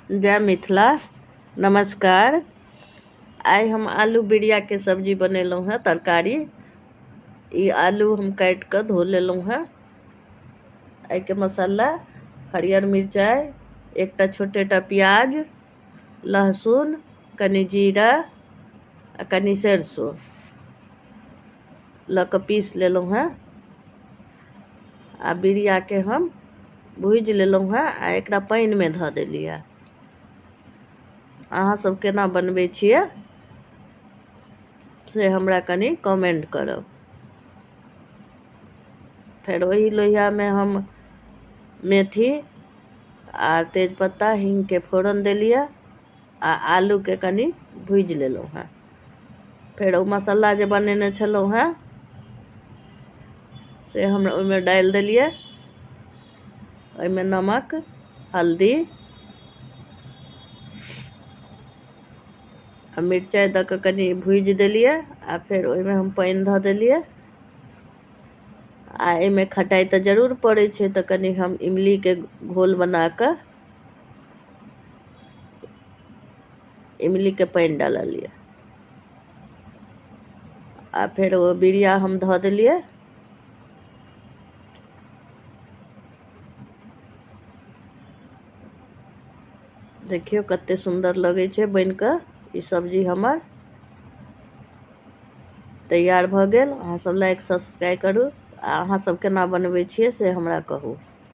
जय मिथिला। नमस्कार। आइ हम आलू बिरियाके सब्जी बनेलहुँ हेँ, तरकारी। ई आलू हम काटि कऽ धो लेलहुँ हेँ। एहिके मसाला हरियर मिरचाइ, एकटा छोटेटा प्याज, लहसुन, कनि जीरा आ कनि सरिसो लऽ कऽ पीस लेलहुँ हेँ। आ बिरियाके हम भूजि लेलहुँ हेँ आ एकरा पानिमे धऽ देलियै। अहाँ सब केना बनबै छियै से हमरा कनि कमेंट करब। फेर ओही लोहियामे हम मेथी आ तेजपत्ता हींगके फोरन देलियै आ आलूके कनि भूजि लेलहुँ हेँ। फेर ओ मसाला जे बनेने छलहुँ हेँ से हम ओहिमे डालि देलियै। ओहिमे नमक, हल्दी आ मिरचाइ दऽ कऽ कनि भूजि देलियै आ फेर ओहिमे हम पानि धऽ देलियै। आ एहिमे खटाइ तऽ जरूर पड़ै छै, तऽ कनि हम इमलीके घोल बना कऽ इमलीके पानि डाललियै आ फेर ओ बिरिया हम धऽ देलियै। देखियौ कते सुन्दर लगै छै बनि कऽ। ई सब्जी हमर तैयार भऽ गेल। अहाँसभ लाइक सब्सक्राइब करू आ अहाँसभ केना बनबै छियै से हमरा कहू।